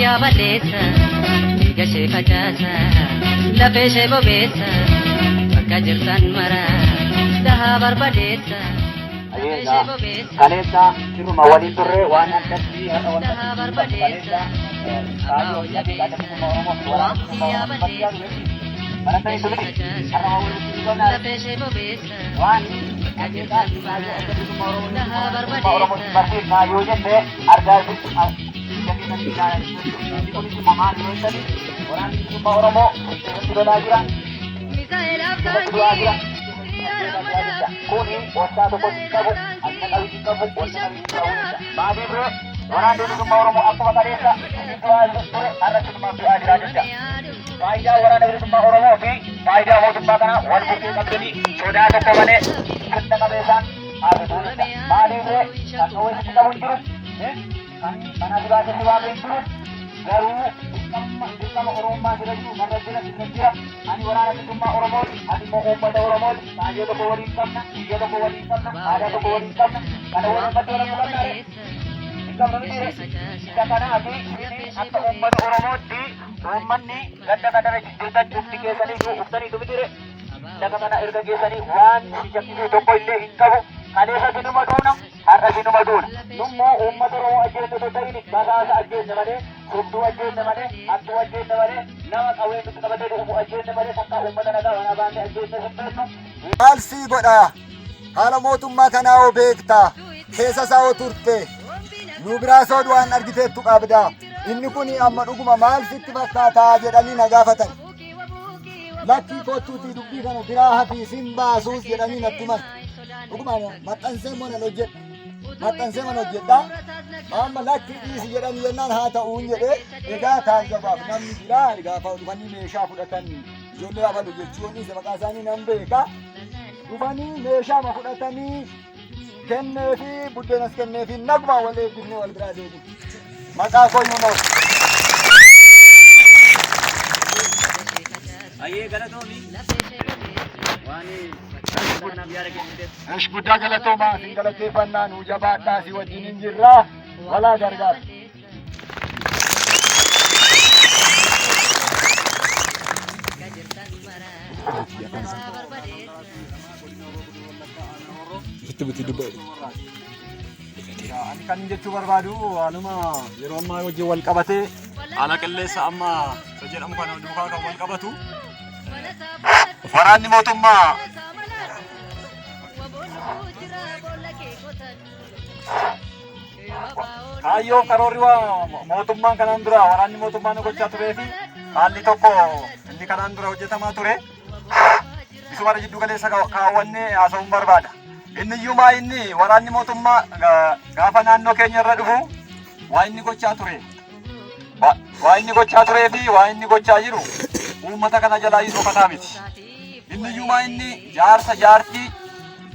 Biyyaa balleessa, dhiiga ishee facaasa, lafee ishee bobeessa, bakka jirtan mara dhahaa barbadeessa. Lafee ishee bobeessa. Kaleessa sirruma waliin turre waan addatti har'a wanta Dhahaa barbadeessa. kaayyoo fi akeeka adda bilisummaa Oromoo fi waraana bilisummaa Oromoo barsiisaa ture. Baratanii tumiti har'a waan walitti dhufnaa Lafee ishee bobeessa. waan Bakka akeekaa jirtan fi mara kaayyoo adda bilisummaa Oromoo dhahaa bilisummaa Oromoo barbadeessa. barsiifnaa yoo jenne argaa ija keessanii ilaalaa jechuudha. Inni kunis immoo maal yoo jettani waraanni bilisummaa Oromoo irratti lolaa jira. Misaa'elaaf Irratti du'aa jira. taankii. Xiyyaara madaa fi Kuni wanta tokko hin qabu, akka qabu hin qabu, wanta qabu hin qabu jecha. Maaliif ree waraanni bilisummaa Oromoo akkuma kaleessa inni du'aa ture har'a sinumaan du'aa jira jecha. Faayidaa waraana bilisummaa Oromoo fi faayidaa mootummaa kanaa wal bukkee qabdanii sodaa tokko malee sirna qabeessaan haasofuu jecha. Maaliif ree kan dhowwee sitti qabu hin jiru, kan mana duraatti si waamu hin jiru. Garuu dirqama dirqama Oromummaa sirra jiru narra jira sirra jira. Ani waraana bilisummaa Oromooti, ani immoo uummata Oromooti. Kaayyoo tokko waliin qabna, biyya tokko waliin qabna, aadaa tokko waliin qabna. Kana waliin qabna waliin qabna ree. Hin qabnu miti ree. Isa kanaaf isin akka uummata Oromootti uummanni ganda kana jirtan cufti keessanii uftaniitu miti ree. Lafa kana erga geessanii waan si shakkisuu tokko illee hin qabu. Kaleessa sinuma duuna, har'a sinuma duuna. Nummoo uummata Oromoo ajjeesne otoo ta'in basaasa ajjeesne malee, sobduu ajjeesne malee, hattuu ajjeesne malee, nama qawwee nutti qabatee dhufu ajjeesne malee takka uummata nagaa manaa baannee ajjeesne hin beeknu. Maal sii godha? Haala mootummaa kanaa hoo beekta? Keessa isaa hoo turte? Nu biraa soo du'aan argiteettu qabda. Inni kun amma dhuguma maal sitti fakkaataa jedhanii na gaafatan. Lakkii kottuutii dubbii kana biraa hafii sin baasuus jedhanii natti himan. Dhuguma maxxansee immoo nan hojjedha. Maxxansee mana hojjedha. Amma lakkii dhiisi jedhanii jennaan haa ta'uun jedhee egaa taajjabaaf namni jira gaafa dhufanii meeshaa fudhatan ijoollee abalu jechuun dhiise maqaa isaanii nan beeka. Dhufanii meeshaa ma fudhatanii kenneefi buddeenas kenneefi naguma wal eebbifnee wal biraa deebiin. Maqaa koo Yuunoos. Ayyee galatoomi. Waan kanaaf yaada kenniteef. Esh guddaa galatoomaa sin galateeffannaa nuu jabaadhaa si wajjin hin jirraa walaa gargaara. Itti buti dubbadhu. Ani kan jechuu barbaadu haaluma yeroo ammaa wajjin wal qabatee haala qilleensa amma isa jedhamu kana duukaa kan wal qabatu waraanni mootummaa kaayyoo karoorri mootummaan kanaan dura waraanni mootummaa nu gochaa turee fi haalli tokko inni kanaan dura hojjetamaa ture isuma jiddu galeessa kaawwannee haasa'uun barbaada. Inni iyyuu maa inni waraanni mootummaa gaafa naannoo keenya irra dhufu waa inni gochaa ture. Waa inni gochaa turee fi waa inni gochaa jiru uummata kana jalaa iyyuu dhokataa miti. Inni iyyuu maa inni jaarsa jaartii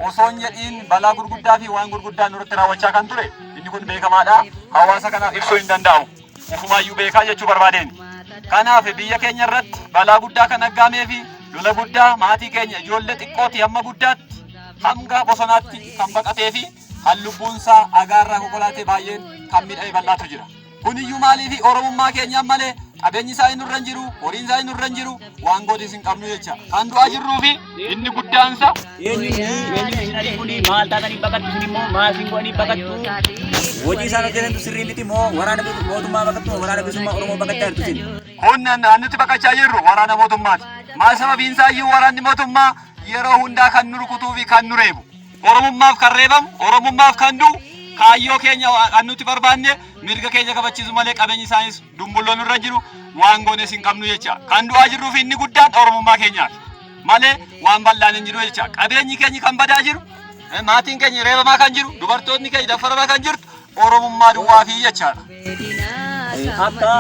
osoo hin jedhiin balaa gurguddaa fi waan gurguddaa nurratti raawwachaa kan ture inni kun beekamaadha. Hawaasa kanaaf ibsuu hin danda'amu. Ufumaayyuu beekaa jechuu barbaadeen. Kanaaf biyya keenya irratti balaa guddaa kan aggaamee fi lola guddaa maatii keenya ijoollee xiqqootii hamma guddaatti hanga bosonaatti kan baqatee fi kan lubbuunsaa agaarraa konkolaatee baay'een kan miidhame bal'aatu jira. Kuniyyuu maaliif Oromummaa keenyaan malee qabeenyi isaa nurra hin jiru, horiin isaa nurra hin jiru, waan gootis hin qabnu jecha. Kan du'aa jirruu fi inni guddaansa Eenyuun eenyuun isin adii kuni maal taatanii baqattu isin immoo maal isin godhanii baqattu? Hojii isaan hojjetantu sirrii miti moo waraana mootummaa baqattu moo waraana bilisummaa Oromoo baqachaa jirtu isin? Kun nuti baqachaa jirru waraana mootummaati. Maal sababiin isaa iyyuu waraanni mootummaa yeroo hundaa kan nu rukutuu fi kan nu reebu. Oromummaaf kan reebamu, Oromummaaf kan du'u, kaayyoo keenya kan nuti barbaanne mirga keenya kabachiisu malee qabeenyi isaanis dumbulloon irra jiru waan goones hin qabnu jecha. Kan du'aa jirruu fi inni guddaan Oromummaa keenyaati. Malee waan bal'aan hin jiru jecha. Qabeenyi keenya kan badaa jiru, maatiin keenya reebamaa kan jiru, dubartoonni keenya daffaramaa kan jirtu Oromummaa duwwaa fi jechaadha. Akka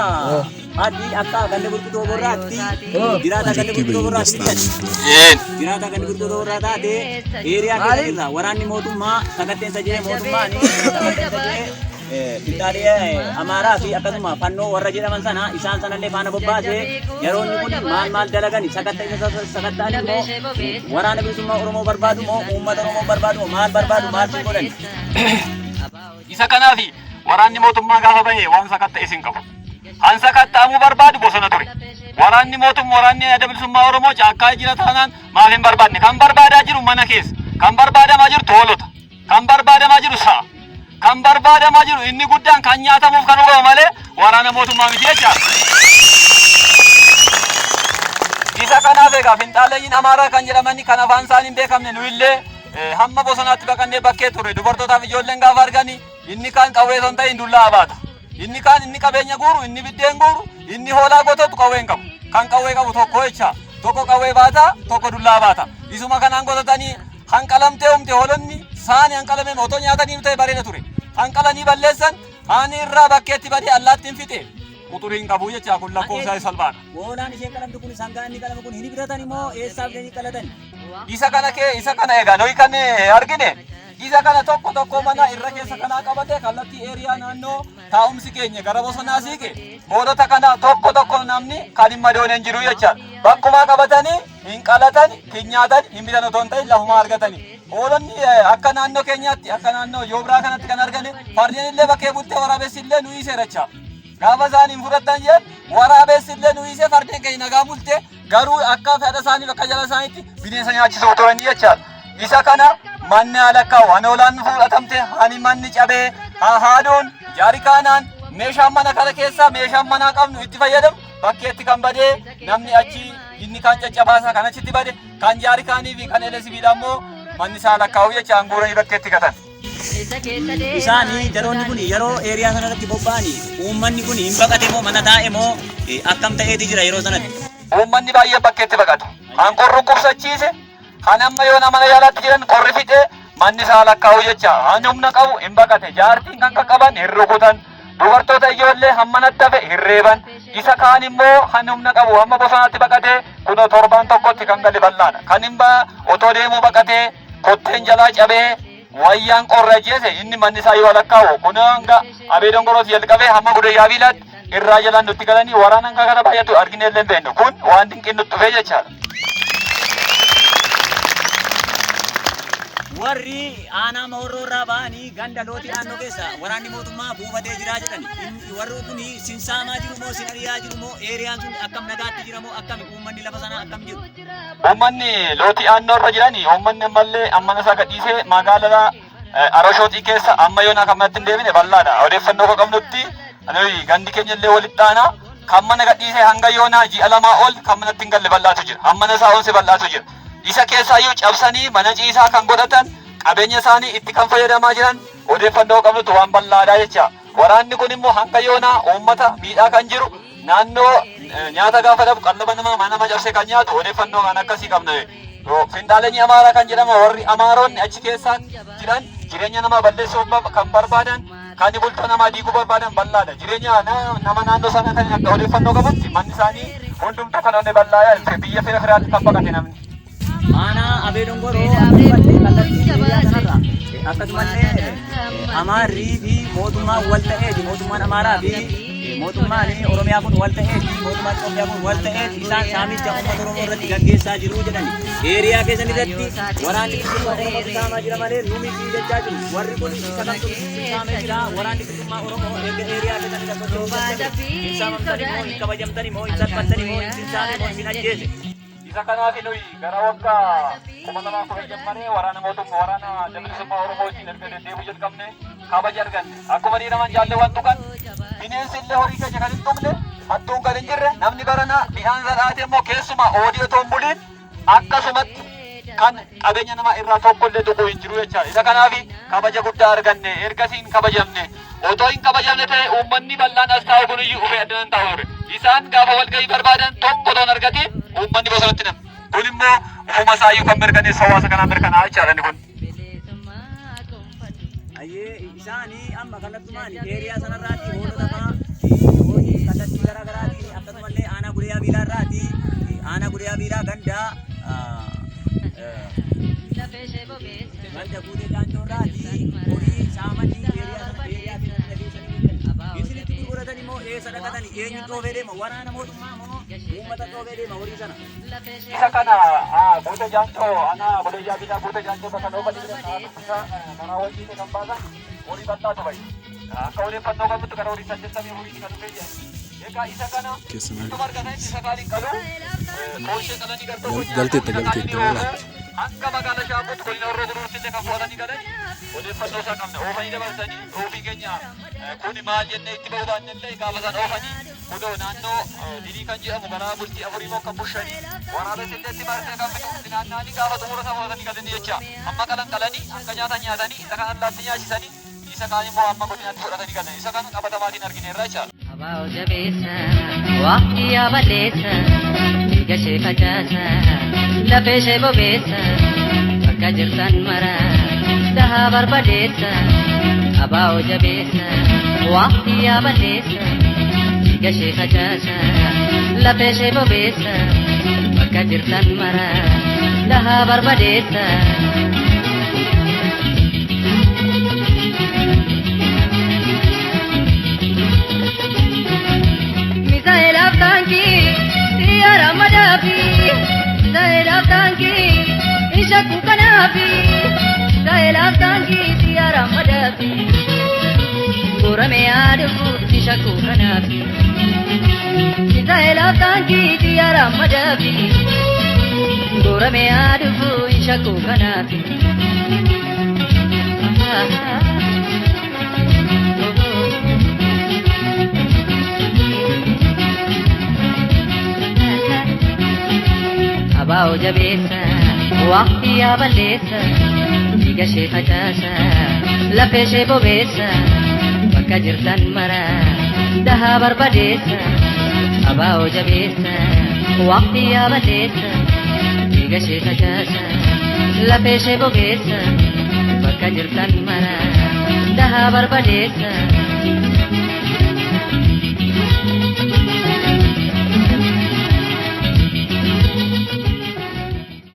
ati akka ganda gurguddoo borraatti jiraata ganda gurguddoo borraatti jedhan. Jiraata ganda gurguddoo borraa taate eeriyaa keessa irraa waraanni mootummaa sakatteensa jedhee mootummaan sakatteensa jedhee qinxaalee Amaaraa fi akkasuma fannoo warra jedhaman sana isaan sanallee faana bobbaase yeroonni kun maal maal dalagani sakatteensa sakatta'an immoo waraana bilisummaa Oromoo barbaadu moo uummata Oromoo barbaadu moo maal barbaadu maal si godhan? Isa kanaaf waraanni mootummaa gaafa bahe waan sakatta'es hin qabu. Han sakatta'amuu barbaadu bosona ture. Waraanni mootummaa, waraanni Adda Bilisummaa Oromoo caakkaa jira taanaan maaf hin barbaadne? Kan barbaadaa jiru mana keessa. Kan barbaadamaa jiru hoolota. Kan barbaadamaa jiru sa'a. Kan barbaadamaa jiru inni guddaan kan nyaatamuuf kan dhugamu malee waraana mootummaa miti jechaadha. Isa kanaaf egaa finxaaleyyiin Amaaraa kan jedhamani kan afaan isaanii hin beekamne, nu illee hamma bosonaatti baqannee bakkee turre. Dubartootaaf ijoolleen gaafa argani, inni kaan qawwee osoo hin ta'in dullaa baata. Inni kaan inni qabeenya guuru, inni biddeen guuru, inni hoolaa gototu qawwee hin qabu. Kan qawwee qabu tokko jecha. Tokko qawwee baata, tokko dullaa baata. Isuma kanaan gototanii hanqalamtee humte hoolonni saani hanqalamee otoo nyaatanii ta'e bareeda ture. Hanqalanii balleessan, haani irraa bakkeetti badee allaattiin fixe. Quxurii hin qabu jecha, kun lakkoofsa salphaadha. Hoolaan isheen qalamtu kun, sangaan inni qalamu kun hin bitatan immoo eessaaf jedhanii qalatan? Isa kana kee, isa kana egaa nuyi kan argine isa kana tokko tokko mana irra keessa kanaa qabate, kallattii eeriyaa naannoo taa'umsi keenya gara bosonaa siiqe, hoolota kana tokko tokko namni kan hin madoone hin jiru jechaadha. Bakkumaa qabatanii hin qalatan, hin nyaatan, hin bitan otoo hin ta'in lafumaa argatanii. Hoolonni akka naannoo keenyaatti, akka naannoo Yoobraa kanatti kan argane, fardeen illee bakkee bultee, waraabessi illee nu hiiseera jecha. Gaafa isaan hin fudhatan jedhan, waraabessi illee nu hiisee, fardeen keenya nagaa bulte, garuu akka fedha isaanii bakka jala isaaniitti bineensa nyaachisuuf turan jechaadha. Isa kana manni alakkaa'u, hani hoolaan fudhatamte, hani manni cabee, haaduun, jaarikaanaan, meeshaan mana kana keessaa, meeshaan manaa qabnu itti fayyadamu bakkeetti kan badee, namni achi inni kan caccabaasaa kan achitti bade, kan jaarikaanii fi kan elesibiidha immoo manni isaa lakkaa'u jechaan guuranii bakkeetti gatan. Isaanii jaroonni kun yeroo eeriyaa sana irratti bobba'anii uummanni kun hin baqate moo mana taa'e moo akkam ta'eeti jira yeroo sanatti? Uummanni baay'ee bakkeetti baqate. Kan qorru qubsachiise, kan amma yoo mana yaalaatti jiran qorri fixee manni isaa lakkaa'u jecha, han humna qabu hin baqate. Jaartiin kan qaqqaban hin rukutan. Dubartoota ijoollee hammanatti hafe hin reeban. Isa kaan immoo han humna qabu hamma bosonaatti baqatee kunoo torbaan tokkotti kan gale bal'aadha. Kan hin otoo deemuu baqatee kotteen jalaa cabee, wayyaan qorra ajjeese, inni manni isaa yoo lakkaa'u kun hanga Abee Dongorooti jalqabee hamma Gudayyaa Biilaatti irraa jalaan nutti galanii, waraana hanga kana baay'atu argine illee hin beeknu. Kun waan dinqiin nutti dhufee jechaadha. Warri aanaa Mahorroo irraa ba'anii ganda Lootii Aannoo keessa waraanni mootummaa buufatee jiraa jedhan. Warri kun sin saamaa jiru moo sin ari'aa jiru moo, eeriyaan sun akkam nagaatti jira moo, akkami, uummanni lafa sanaa akkam jiru? Uummanni Lootii Aannoo irra jirani, uummanni ammallee ammana isaa gadhiisee magaalaa Aroshootii keessa amma yoonaa kan manatti hin deebine bal'aadha. Odeeffannoo koo qabnutti nuyi gandi keenya illee walitti aanaa, kan mana gadhiisee hanga yoonaa ji'a 2 ol kan manatti hin galle bal'aatu jira. Hammana isaa onse bal'aatu jira. Isa keessaayyuu cabsanii mana ciisaa kan godhatan, qabeenya isaanii itti kan fayyadamaa jiran odeeffannoo qabnutti waan bal'aadha jecha. Waraanni kun immoo hanga yoonaa uummata miidhaa kan jiru, naannoo nyaata gaafa dhabu qallaba namaa mana nama cabsee kan nyaatu odeeffannoo kan akkasii qabna. Finxaaleenyi Amaaraa kan jedhama, warri Amaaronni achi keessa jiran jireenya namaa balleessuuf kan barbaadan, kan bultoo namaa diiguu barbaadan bal'aadha. Jireenya nama naannoo sana kan akka odeeffannoo qabutti manni isaanii hundumtuu kan onne bal'aa, biyya fira firaatti kan baqate namni. Aanaa Abee Dongoroo akkasumallee kallattii eeriyaa sanarra akkasumallee Amaarrii fi mootummaan wal ta'eeti, mootummaan Amaaraa fi mootummaan Oromiyaa kun wal ta'eeti, mootummaan Itoophiyaa kun wal ta'eeti isaan saamicha uummata Oromoo irratti gaggeessaa jiru jedhani. Eeriyaa keessan irratti waraanni bilisummaa Oromoo saamaa jira malee nu miti jechaa jiru. Warri kun isa kamtu saamee jira? Waraanni bilisummaa Oromoo erga eeriyaa keessan irra socho'uu jalqabe hin saamamtani moo, hin kabajamtani moo, hin salphattani moo, hin saame moo hin ajjeese? Isa kanaaf nuyi gara waggaa 2010 jammaree waraana mootummaa, waraana Adda Bilisummaa Oromoo wajjin erga deddeebi'uu jalqabne kabaja arganne. Akkuma diinaman jaalleewwan tuqan, bineensi illee horii keenya kan hin tuqne, hattuun kan hin jirre, namni baranaa midhaan irra dhaate immoo keessumaa oodii otoo hin buliin akkasumatti kan qabeenya namaa irraa tokko illee tuquu hin jiru jechaadha. Isa kanaaf kabaja guddaa arganne, ergasii hin kabajamne. Otoo hin kabajamne ta'e uummanni bal'aan as taa'u kun iyyuu ufee adda taa'u ture. Isaan gaafa walgahii barbaadan tokko otoo hin argatiin uummanni bosonatti nama. Kun immoo ufuma isaayyuu kan mirkaneessu hawaasa kanaan mirkanaa'a jechaadha inni kun. Ayyee, isaanii amma kallattumaan eeriyaa sanarraati hoolota fa'aa horii kallattii garaa garaatiin, akkasumallee aanaa Gudayyaa Biilaarraati, aanaa Gudayyaa Biilaa ganda Guutee Caancoorraati horii saamanii eeriyaa sana eeriyaa keessatti dhageessanii jedhan. Isinitti gurguratan immoo eessa dhaqatanii, eenyutti oofee deema, waraana mootummaa moo uummata oofee deema horii sana? Isa kana Guutee Jaancoo, aanaa Gudayyaa Biilaa Guutee Jaancoo bakka dhoofanii jiran karaa wajjiin kan baasan horii bal'aatu bahe. Akka odeeffannoo qabnutti gara horii 84 kan dhufee jedhan. Egaa isa kana Keessumaa ittuma argatanitti isa kaaniin qalu. Qooshee qalanii gartoo Galteetta galteetta walaatti. Hanga magaalaa Shaambuutti godina Horroo Guduruutti illee kan fudhatanii galan odeeffannoo isaa qabna. Oofanii dabarsanii oofii keenya kuni maal jennee itti ba'uu baanne illee gaafa isaan oofanii kunoo naannoo Dilii kan jedhamu karaa bultii afurii moo kan bushanii waraabessi illee itti marsee kan fixutti naanna'anii gaafa xumura isaa fudhatanii galanii jecha. Amma qalan qalanii hanga nyaatan nyaatanii isa kan allaatti nyaachisanii isa kaan immoo amma godinaatti fudhatanii galan isa kan qabatamaatiin argineerra jecha. Abaa'oo jabeessa, waqtii yaa balleessa, dhiiga ishee facaasa, lafee ishee bobeessa, bakka jirtan mara, dahaa barbadeessa. Abaa'oo jabeessa, waqtii yaa balleessa, dhiiga ishee facaasa, lafee ishee bobeessa, bakka jirtan mara, dahaa barbadeessa. Misaa'elaaf taankii xiyyaara madaafi misaa'elaaf taankii isha kukanaafi misaa'elaaf taankii xiyyaara madaafi gorame yaadafu isha kukanaafi misaa'elaaf taankii xiyyaara madaafi gorame yaadafu isha kukanaafi. Abaa'oo jabeessa, waqtii yaa balleessa, dhiiga ishee facaasa, lafee ishee bobeessa, bakka jirtan mara, dahaa barbadeessa. Abaa'oo jabeessa, waqtii yaa balleessa, dhiiga ishee facaasa, lafee ishee bobeessa, bakka jirtan mara, dahaa barbadeessa.